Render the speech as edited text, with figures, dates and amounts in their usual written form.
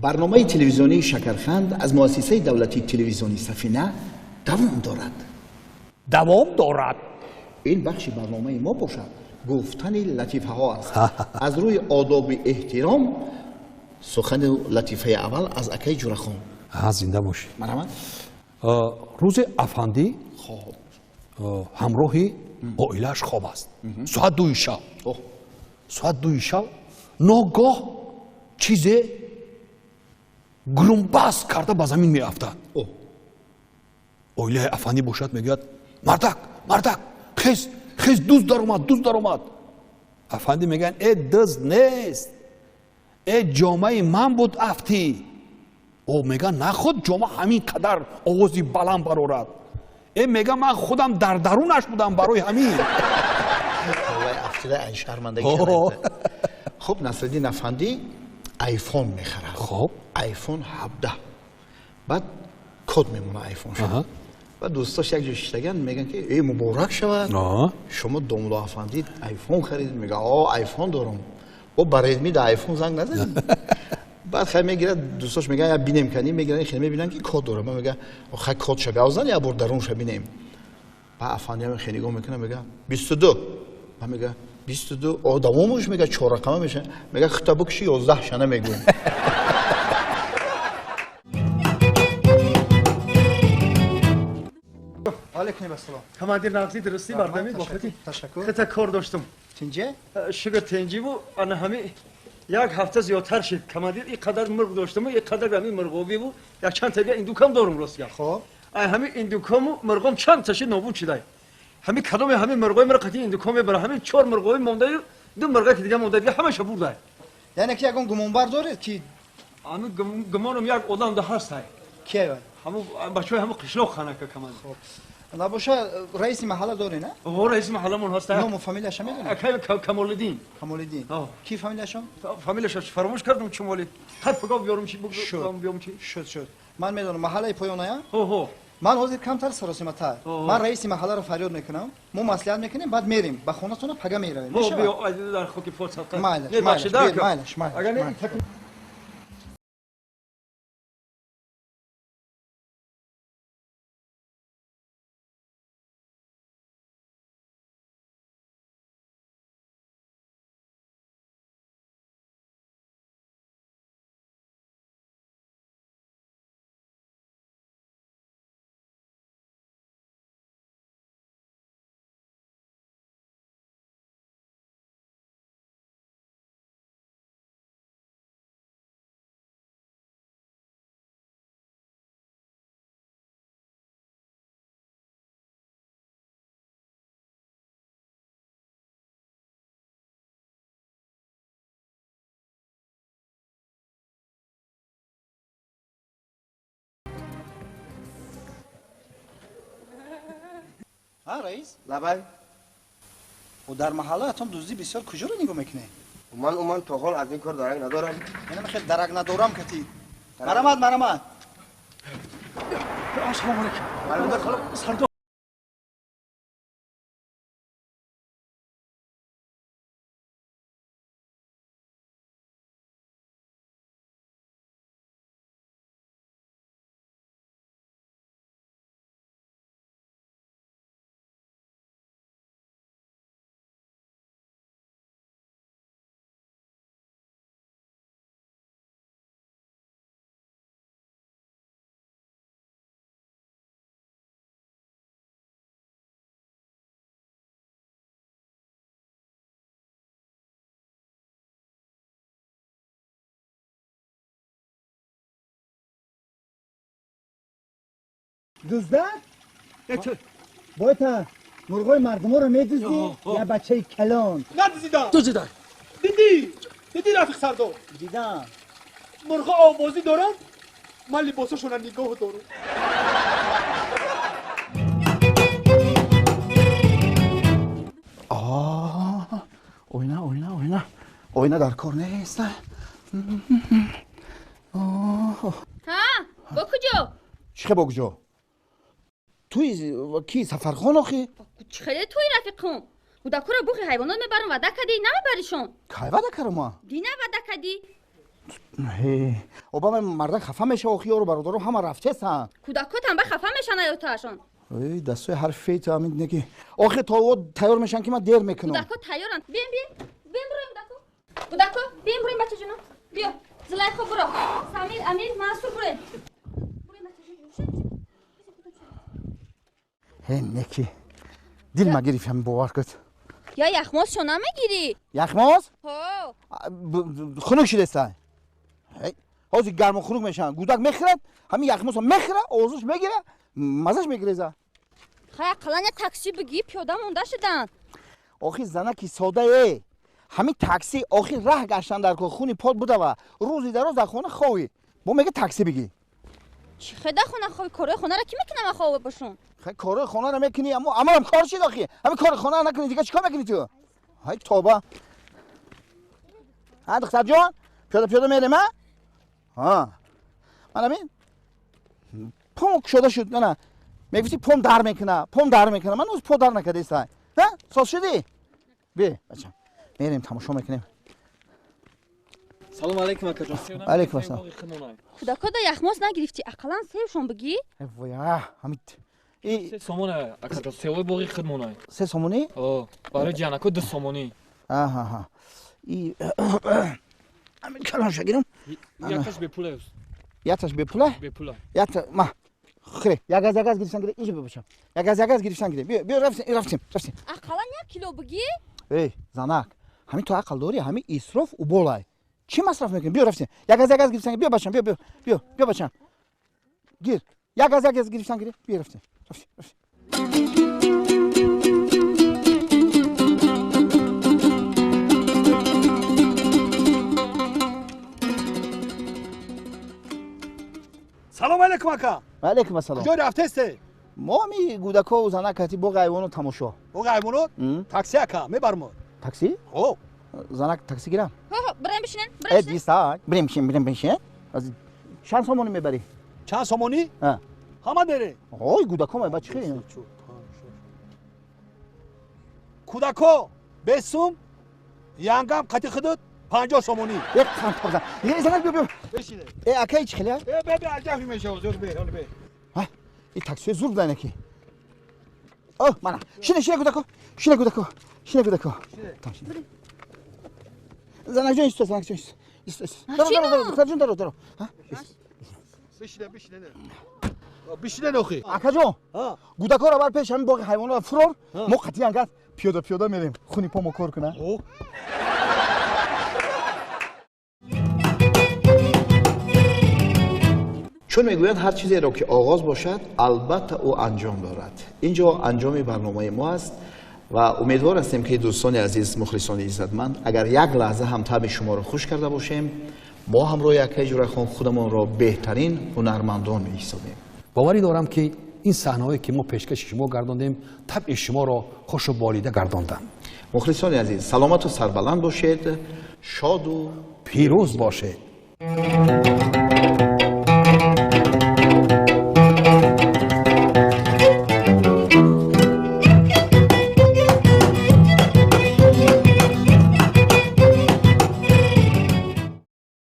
Барномаи телевизионии Шакарханд аз муассисаи давлатии телевизионии Сафина давом дорад. Давом дорад. Ин бахши барномаи мо бошад гуфтани латифаҳо аст. Аз рӯи одоби эҳтиром сухани латифаи аввал аз акаи Ҷурахон. Зинда бошӣ. Марҳамат. Рӯзе афандӣ ҳамроҳи оилааш хоб аст. Соат 2 шаб. Соат 2 шаб ногоҳ чизе гулумбас карда ба замин меафтад. Оилаи афандӣ бошад мегӯяд: мардак, мардак, хез, хез, дузд даромад, дузд даромад. Афандӣ мегӯяд: э дузд нест, э ҷомаи ман буд афтӣ. О мегӯяд: наход ҷома ҳамин қадар овози баланд барорад. Э мегӯяд: ман худам дар дарунаш будам барои ҳамин. Афтида шармандагӣ. Хуб, Насриддин афандӣ айфон мехарад. Хуб. Айфон 17. Баъд код мемона айфон шуд. Баъд дӯстош як ҷо шиштаган мегӯянд ки э муборак шавад, шумо домло афандӣ айфон харидед. Мегӯяд: о айфон дорам. О ба Редми да айфон занг назадед. Баъд хай мегирад, дӯстош мегӯянд я бинем кани, мегиранд хеле мебинанд ки код дорад. Ман мегӯям хай код ша гавзан я бор дарунша бинем. Баъд афандӣ ҳам хеле нигоҳ мекунад, мегӯяд 22. Баъд мегӯяд 22. О давомаш мегӯяд 4 рақама мешавад. Мегӯяд хута бикуши 11 шана мегӯям. Алейкум ассалом. Командир нағзи дурустӣ бардамид бохати. Ташаккур. Хата кор доштум. Тинҷе? Шукр тинҷи бу ана ҳами як ҳафта зиёдтар шид. Командир ин қадар мурғ доштуму ин қадар ҳами мурғобӣ бу як чанд тага индукам дорум рост гап. Хоб. Ай ҳами индукому мурғом чанд таши нобуд шидай. Ҳами кадоме ҳами мурғои мара қати индуком мебара. Ҳами 4 мурғои мондаю 2 мурға ки дига монда дига ҳамаша бурдай. Яъне ки ягон гумонбар доред ки ҳами гумоном як одам да ҳастай. Кие вай? Ҳаму бачаҳои ҳаму қишлоқ ханака командир. Хоб. Набоша раиси маҳалла доред, на? О, раиси маҳалламон ҳаст. Ному фамилияша медонед? Акай Камолиддин. Камолиддин. Ки фамилияшон? Фамилияша фаромӯш кардам чумоли. Қад пагоҳ биёрум чи биём чи? Шуд, шуд. Ман медонам маҳаллаи поёная? Ҳо, ҳо. Ман ҳозир камтар саросиматар. Ман раиси маҳалларо фарёд мекунам. Мо маслиҳат мекунем, баъд мерем. Ба хонатона пага меравем. Ҳо, биё дар хоки пот садқа. Майлаш, майлаш, майлаш, майлаш. Ҳа, раис? Лабай. О дар маҳаллаатон дуздӣ бисёр куҷоро нигоҳ мекунед? Ман то ҳол аз ин кор дарак надорам. Яъне мехоҳед дарак надорам кати. Марамат, марамат. Ассалому алайкум. Сардор. Дуздак? Бойта, мурғои мардуморо медуздӣ? Я бачаи калон. Надуздидам. Дуздидай. Дидӣ? Дидӣ рафиқ Сардор? Дидам. Мурғо овозӣ доранд, ман либосошонро нигоҳ дорам. Ойна, ойна, ойна. Ойна дар кор нест. Ҳа, бо куҷо? Чӣ хе бо куҷо? Туи ки Сафархон охи? Чӣ хеле туи рафиқон? Кӯдакҳоро буғи ҳайвонот мебарам, ваъда кардӣ, намебаришон. Кай ваъда кардам ма? Дина ваъда кардӣ. Оба мардак хафа меша, охи ёру бародаро ҳама рафтесан. Кӯдакотам ба хафа мешан аётаашон. Эй, дастҳои ҳарфи ту ҳамин неки. Охи то о тайёр мешан ки ман дер мекунам. Кӯдако тайёранд. Бием, бием. Бием буроем кӯдако. Кӯдако, бием буроем бачаҷоно. Биё. Зулайхо буро. Самир, Амир, Мансур буроем. Буроем бачаҷон. Эй, неки. Дил ма гирифт ҳамин бовар кун. Я яхмоз шо намегирӣ? Яхмоз? Ҳо. Хунук шудеста. Ҳозир гарму хунук мешаванд. Гудак мехӯрад, ҳамин яхмозро мехӯра, овозаш мегира, мазаш мегиреза. Хай ақаллан я такси бигӣ, пиёда монда шуданд. Охи занаки содае. Ҳамин такси охи раҳ гаштан дар кор хуни пот будава. Рӯзи дароз дар хона ховӣ. Бо мега такси бигӣ. Чӣ хеда хона ховӣ? Корои хонаро кӣ мекунам ман хова бошум? Хай корои хонаро мекунӣ, аммо амалам кор шид охи. Ҳамин кори хонаро накунӣ дига чӣ кор мекунӣ ту? Ҳай тоба. Ҳа духтарҷон, пиёда пиёда мерем, ҳа? Ҳа. Ман ҳамин пом кушода шуд, на. Мегуфтӣ пом дар мекуна, пом дар мекуна. Ман ҳоз по дар накардаистай. Ҳа? Соз шудӣ? Бе, бачам. Мерем тамошо мекунем. Салом алейкум акаҷон. Алейкум ассалом. Кӯдакода яхмоз нагирифтӣ, ақаллан севшон бигӣ? Вой, ҳамин се сомона акаҷон, севои боғи худмонай. Се сомонӣ? О, барои ҷанако 2 сомонӣ. Аҳа. И ҳамин калонша гирам. Якташ бепула аст. Якташ бепула? Бепула. Якта ма. Хире, як аз як аз гирифтан гире, инҷо бибошам. Як аз як аз гирифтан гире. Биё, биё рафтем, рафтем, рафтем. Ақаллан 1 кило бигӣ? Эй, занак, ҳамин ту ақл дорӣ, ҳамин исроф уболай. Чӣ масраф мекунӣ? Биё рафтем. Як аз як аз гирифтан гире, биё бачам, биё, биё, биё, биё бачам. Гир. Як аз як аз гирифтан гире, биё рафтем. Рафтем, рафтем. Салом алейкум ака. Ва алейкум ассалом. Куҷо рафтесте? Мо ҳами гӯдако занак кати боғи ҳайвонот тамошо. Боғи ҳайвонот? Такси ака, мебармо. Такси? Ҳо. Занак такси гирам? Ҳо, ҳо, бирем бишинен, бирем бишинен. Э, диста, бирем бишин, бирем бишин. Чанд сомонӣ мебарӣ? Чанд сомонӣ? Ҳа. Ҳама дере? Ой, гӯдако меба чӣ? Кӯдако 20 сум, янгам қати худут 50 сомонӣ. Як қанд бизан. Е, занак биё, биё. Бишине. Э, акай чӣ хеле? Э, бе, бе, аҷаб мешава, зуд бе, ҳол бе. Ҳа, ин такси зур будан яки. О, мана. Шине, шине гӯдако. Шине гӯдако. Шине гӯдако. Там шине. Занак ҷон, исто, занак ҷон, исто. Исто, исто. Даро, даро, даро, духтар ҷон, даро, даро. Ҳа? Бишине, бишине. Бишине охи. Акаҷон, гӯдакоро бар пеш ҳамин боғи ҳайвонот фурор, мо қатъиян газ пиёда пиёда мерем. Хуни по мо кор куна. Чун мегӯянд ҳар чизеро ки оғоз бошад, албатта ӯ анҷом дорад. Инҷо анҷоми барномаи мо аст ва умедвор ҳастем ки дӯстони азиз, мухлисони иззатманд, агар як лаҳза ҳам табъи шуморо хуш карда бошем, мо ҳамроҳи акаи Ҷӯрахон худамонро беҳтарин ҳунармандон меҳисобем. Боварӣ дорам ки ин саҳнаҳое ки мо пешкаши шумо гардондем, табъи шуморо хушу болида гардонданд. Мухлисони азиз, саломату сарбаланд бошед, шоду пирӯз бошед.